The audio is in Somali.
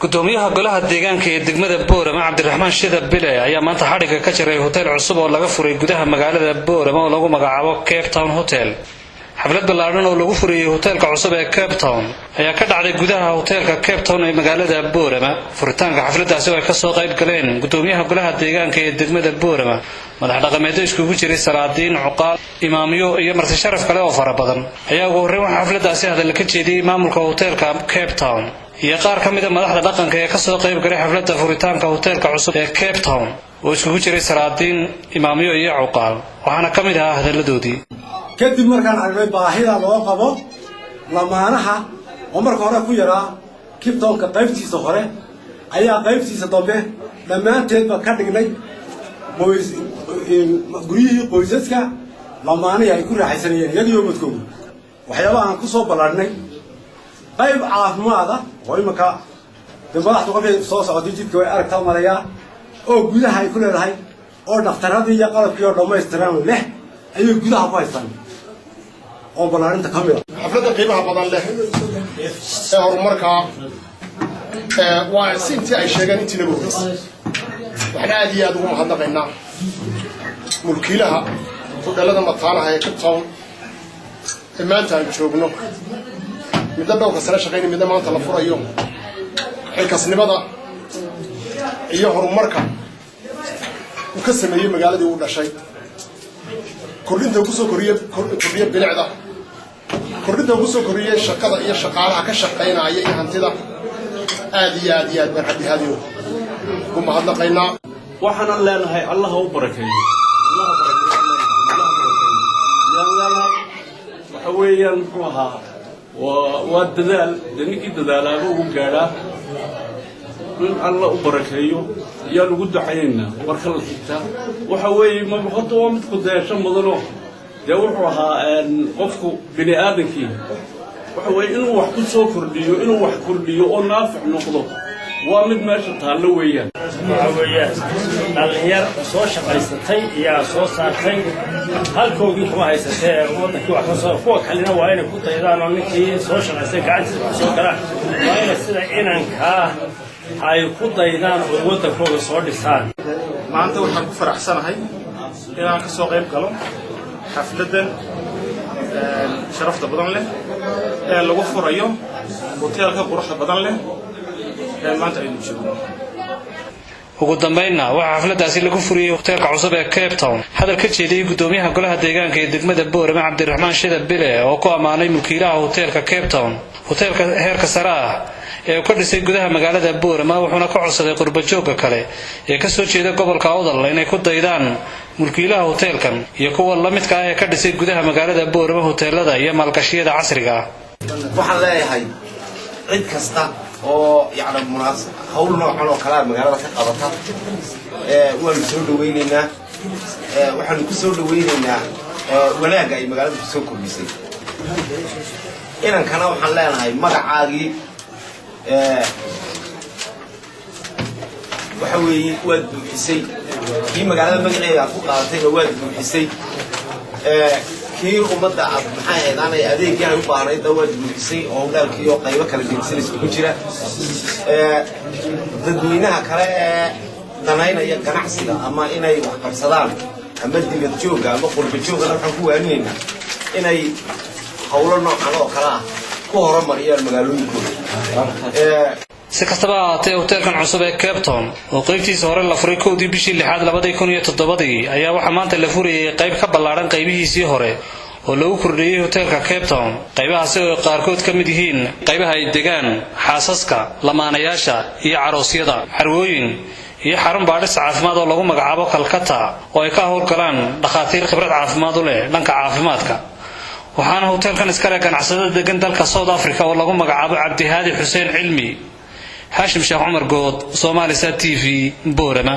Gudoomiyaha golaha deegaanka ee degmada Boorama, Cabdiraxmaan Shida Bile, ayaa maanta xadhigga ka jaray hotel cusub oo laga furay gudaha magaalada Boorama oo lagu magacaabo Cape Town Hotel. Xaflad ballaadhan oo lagu furayey hoteelka cusub ee Cape Town ayaa ka dhacday gudaha hoteelka Cape Town ee magaalada Boorama. Furitaanka xafladdaasi oo ay kasoo qayb galeen gudoomiyaha golaha deegaanka ee degmada Boorama, madax dhaqameedyo iskugu jiray salaadiin, cuqaal, imaamyo iyo marti sharaf kale oo fara badan, ayaa ugu horreyn waxaa xafladdaasi hadalla ka jeediyey maamulka hoteelka Cape Town iyo qaar ka mida madaxda dhaqanka ee kasoo qayb galay xafladda furitaanka hoteelka cusub ee Cape Town oo iskugu jiray salaadiin, imaamyo iyo cuqaal. Waxaana ka mid ahaa hadalladoodii: Kadib markaan aragnay baahida loo qabo lamaanaha oo marka hore ku yaraa Cape Townka qaybtiisa hore, ayaa qaybtiisa dambe dhammaanteedba ka dhignay qoys guryihii qoysaska lamaanihii ay ku raaxaysanayeen iyagiyo ubadkooda. Waxyaabaha aan ku soo ballaadhnay qayb caafimaada oo imanka dee madaxdu kolkay soo socotay jidka way aragtaa marayaa oo gudaha ay ku leedahay oo dhakhtaradii iyo qalabkii oo dhammaystiran leh ayay gudaha ku haystaan oo ballaarinta ka mid a. Xafladda qiimaha badan leh ee horumarka waa si intii ay sheegeen intii naga horreysay. Waxaan aad iyo aad ugu mahadnaqaynaa mulkiilaha hudheelada mataanaha ee Cape Town ee maanta aan joogno, midna dhowrka sane shaqaynay, midna maanta la furayo. Xilkasnimada iyo horumarka uu ka sameeyey magaaladii uu dhashay, kordhinta uu kusoo koriye, kordhiye bilicda, kordhinta uu kusoo koriyey shaqada iyo shaqaalaha ka shaqaynaya iyo hantida, aad iyo aad iyo aad baan Cabdihaadiyo ugu mahadnaqaynaa. Waxaanan leenahay Allah u barakeeyo, Allah barakeeyo, Allah barakeeyo yaan leenahay. Waxa weeyaan, muxuu ahaa, waa dadaal dee ninkii dadaalaaba ugu gaadhaa. In Alla u barakeeyo ayaan ugu ducaynaynaa. Marka la xigtaa waxa weeye horta waa mid ku dayasho mudanoo dee wuxuu ahaa qofku bini aadankii waxa weeye inuu wax ku soo kordhiyo, inuu wax kordhiyo oo naafic noqdo, waa mid meesha taallo weeyaan. Waxa weeyaan dhallinyar soo shaqaysatay iyaa soo saartay, halkoogii kuma haysatee waddankii wax kasoo. Kuwa kalena waa inay ku daydaan oo ninkii soo shaqaystay gacantiisa wax soo galaan waa inay sida inankaa ay ku daydaan oo waddankooga soo dhisaan. Maanta waxaan ku faraxsanahay inaan ka soo qayb galo xafladdan sharafta badan leh ee lagu furayo hoteelka quruxda badan leh ee maanta aynu joogno. Ugu dambaynna waxaa xafladaasi lagu furiyey hoteelka cusub ee Cape Town hadal ka jeediyey gudoomiyaha golaha deegaanka ee degmada Boorama, Cabdiraxmaan Shida Bile, oo ku ammaanay mulkiilaha hoteelka Cape Town hoteelka heerka sare ah ee uu ka dhisay gudaha magaalada Boorama, wuxuuna ka codsaday qurbajoogga kale ee kasoo jeeda gobolka Awdal inay ku daydaan mulkiilaha hoteelkan iyo kuwa la midka ah ee ka dhisay gudaha magaalada Boorama hoteelada iyo maalgashiyada casriga ah. Waxaan leeyahay cid kasta oo yacni munaas hawl noocan oo kalea magaalada ka qabata waanu soo dhawaynaynaa. Waxaanu ku soo dhawaynaynaa wanaagga ay magaalada ku soo kordhisay. Inankana waxaan leenahay magacaagii waxa weeye waad buuxisay, kii magaalada magaceeda aad ku qaadatayna waad buuxisay, kii ummadda aad maxay ahayd aanay adeegii ay u baahnaydna waad buuxisay oo howlaalkii oo qaybo kala gedisan iskugu jira. Dadweynaha kale ee danaynaya ganacsiga ama inay wax qabsadaan ama dibad joogga ama qurba joogana waxaan ku waaninaynaa inay howlo noocan oo kale ah ku horumariyaan magaalooyinkooda. Si kastaba ha ahaatee, hoteelkan cusub ee Cape Town oo qaybtiisa hore la furay 1dii bishii lixaad 2007dii ayaa waxaa maanta la furayay qayb ka ballaadhan qaybihiisii hore oo lagu kordhiyey hoteelka Cape Town, qaybahaasi oo qaarkood ka mid yihiin qaybaha ay degaan xaasaska, lamaanayaasha iyo caroosyada, xarwooyin iyo xarun baadhis caafimaad oo lagu magacaabo Calcutta oo ay ka howlgalaan dhakhaatiir khibrad caafimaad u leh dhanka caafimaadka. Waxaana hoteelkan iskale ganacsatada degan dalka South Africa oo lagu magacaabo Cabdihaadi Xuseen Cilmi. Haashim Sheekh Cumar Good, Somali Sat TV, Boorama.